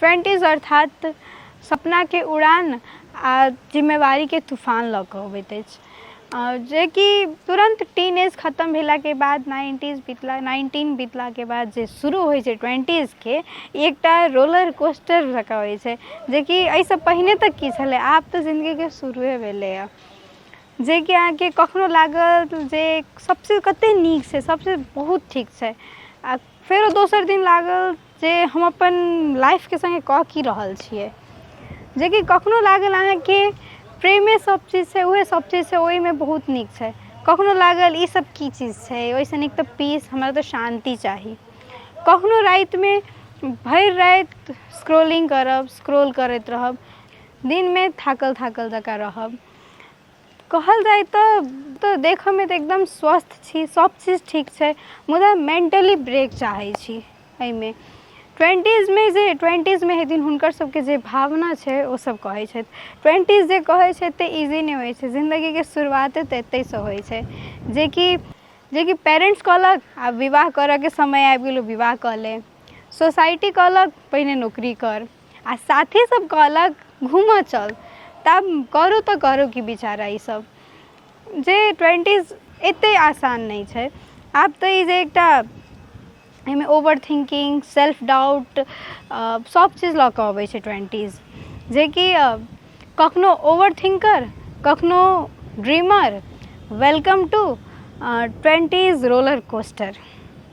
ट्वेन्टीज अर्थात सपनाके उड़ान आ जिम्मेवारीके तूफान लऽ कऽ अबैत अछि, जेकि तुरन्त टीन एज खतम भेलाके बाद नाइन्टीज बितला, नाइन्टीन बितलाके बाद जे शुरू होइ छै ट्वेन्टीजके, एकटा रोलर कोस्टर जकाँ होइ छै, जेकि एहिसँ पहिने तक की छलै, आब तऽ जिन्दगीके शुरुए भेलैए। जेकि अहाँके कखनो लागत जे सभचीज कतेक नीक छै, सभचीज बहुत ठीक छै, आ फेरो दोसर दिन लागल जे हम अपन लाइफके सङ्गे कऽ की रहल छियै। जेकि कखनो लागल अहाँके प्रेमे सभचीज छै, उएह सभचीज छै, ओहिमे बहुत नीक छै। कखनो लागल ईसभ की चीज छै, ओहिसँ नीक तऽ पीस, हमरा तऽ शान्ति चाही। कखनो रातिमे भरि राति स्क्रोलिंग करब, स्क्रोल करैत रहब, दिनमे थाकल थाकल जकाँ रहब। कहल जाय तऽ देखयमे तऽ एकदम स्वस्थ छी, सभचीज ठीक छै, मुदा मेंटली ब्रेक चाहै छी। एहिमे ट्वेन्टीजमे जे ट्वेन्टीजमे हेथिन हुनकर सभके जे भावना छै ओसभ कहै छथि। ट्वेन्टीज जे कहै छै एतेक इजी नहि होइ छै, जिन्दगीके शुरुआते तऽ एतहिसँ होइ छै। जेकि पेरेन्ट्स कहलक आब विवाह करयके समय आबि गेलौ, विवाह कऽ ले। सोसाइटी कहलक पहिने नौकरी कर, आ साथी सभ कहलक घूमऽ चल। तब करू तऽ करू की बेचारा ईसभ जे ट्वेन्टीज एतेक आसान नहि छै। आब तऽ ई जे एकटा एहिमे ओवर थिंकिंग, सेल्फ डाउट सभ चीज लऽ कऽ अबै छै ट्वेन्टीज, जेकि कखनो ओवर थिंकर, कखनो dreamer. Welcome to twenties roller coaster.